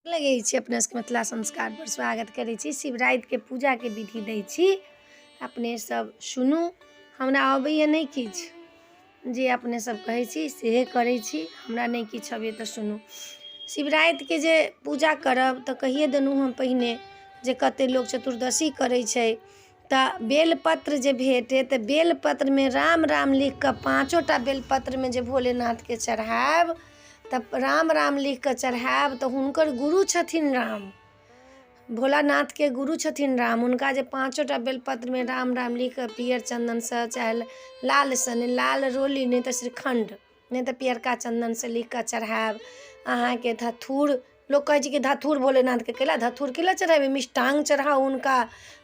लगै छी अपने सबके मिथिला संस्कारपर स्वागत करै छी। शिवरातिके पूजाके विधि दै छी, अपने सब सुनू। हमरा अबैए नहि किछु, जे अपने सब कहै छी सेहे करै छी, हमरा नहि किछु अबैए। तऽ सुनू, शिवरातिके जे पूजा करब तऽ कहिये देलहुँ हम पहिने जे कते लोक चतुर्दशी करै छै, तऽ बेलपत्र जे भेटै तऽ बेलपत्रमे राम राम लिखि कऽ पाँचो टा बेलपत्रमे जे भोलेनाथके चढ़ायब, तऽ राम राम लिखि कऽ चढ़ायब, तऽ हुनकर गुरु छथिन राम, भोलानाथके गुरु छथिन राम। हुनका जे पाँचो टा बेलपत्रमे राम राम लिखि कऽ पीयर चन्दनसँ, चाहे लालसँ, नहि लाल रोली, नहि तऽ श्रीखण्ड, नहि तऽ पियरका चन्दनसँ लिखि कऽ चढ़ायब। अहाँके धथूर, लोक कहै छै कि धथूर भोलेनाथके कैला, धथूर कैला चढ़ेबै? मिष्टान्न चढ़ाउ हुनका,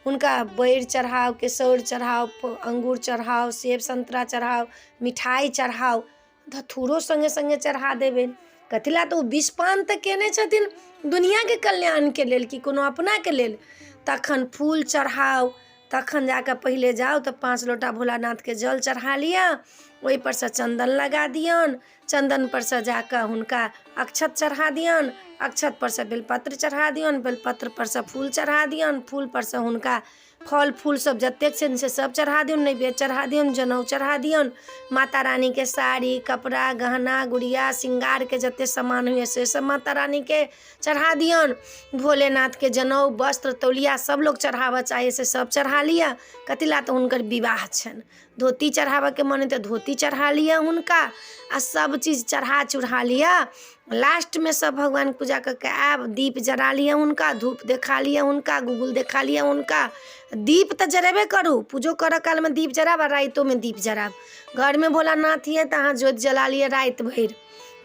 हुनका बैर चढ़ाउ, केसौर चढ़ाउ, अङ्गूर चढ़ाउ, सेब सन्तरा चढ़ाउ, मिठाइ चढ़ाउ, धथूरो सङ्गे सङ्गे चढ़ा देबै। कथी लए? तऽ ओ विषपान तऽ कयने छथिन दुनिआँके कल्याणके लेल कि कोनो अपनाके लेल? तखन फूल चढ़ाउ। तखन जा कऽ पहिले जाउ तऽ 5 लोटा भोलानाथके जल चढ़ा लिअ, ओहिपर सँ चन्दन लगा दियौन, चन्दनपर सँ जा कऽ हुनका अक्षत चढ़ा दियौन, अक्षतपर सँ बेलपत्र चढ़ा दियौन, बेलपत्रपर सँ फूल चढ़ा दियौन, फूलपर सँ हुनका फल फूल सब जतेक छनि से सब चढ़ा दियौन, नैवेद्य चढ़ा दियौन, जनउ चढ़ा दियौन। माता रानीके साड़ी, कपड़ा, गहना गुड़िया, श्रृंगारके जतेक सामान होइए से सब माता रानीके चढ़ा दियौन। भोलेनाथके जनउ, वस्त्र, तौलिया सब लोक चढ़ाबऽ चाहै से सब चढ़ा लिअ। कथी लए? तऽ हुनकर विवाह छनि। धोती चढ़ाबऽके मन अइ तऽ धोती चढ़ा लिअ हुनका, आ सब चीज चढ़ा चुढ़ा लिअ। लास्टमे सब भगवानके पूजा कऽ कऽ आयब, दीप जरा लिअ हुनका, धूप देखा लिअ हुनका, गूगल देखा लिअ हुनका। दीप तऽ जरेबे करू, पूजो करऽ कालमे दीप जरायब आ रातिओमे दीप जरायब। घरमे भोलानाथ यऽ तऽ अहाँ ज्योति जला लिअ, राति भरि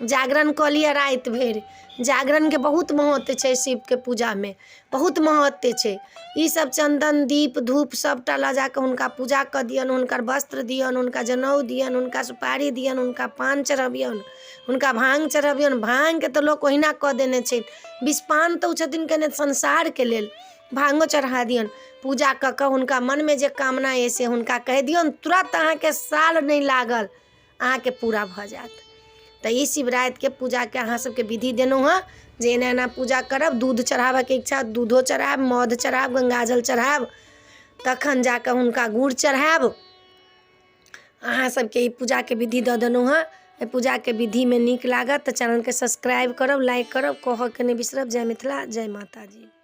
जागरण कऽ लिअ। राति भरि जागरणके बहुत महत्व छै, शिवके पूजामे बहुत महत्व छै। ईसब चन्दन, दीप, धूप सबटा लऽ जाकऽ हुनका पूजा कऽ दियौन, हुनकर वस्त्र दियौन, हुनका जनउ दियौन, हुनका सुपारी दियौन, हुनका पान चढ़बियौन, हुनका भाङ्ग चढ़बियौन। भाङ्गके तऽ लोक ओहिना कऽ देने छै, विषपान तऽ ओ छथिन केने संसारके लेल। भाङ्गो चढ़ा दियौन। पूजा कऽ कऽ हुनका मनमे जे कामना अइ से हुनका कहि दियौन, तुरन्त अहाँके साल नहि लागल, अहाँके पूरा भऽ जायत। तऽ ई शिवरातिके पूजाके अहाँ सबके विधि देलहुँ हँ जे एना एना पूजा करब। दूध चढ़ाबऽके इच्छा, दूधो चढ़ायब, मध चढ़ायब, गङ्गाजल चढ़ायब, तखन जाकऽ हुनका गुड़ चढ़ायब। अहाँ सबके ई पूजाके विधि दऽ देलहुँ हँ। एहि पूजाके विधिमे नीक लागत तऽ चैनलके सब्सक्राइब करब, लाइक करब, कहऽके नहि बिसरब। जय मिथिला, जय माताजी।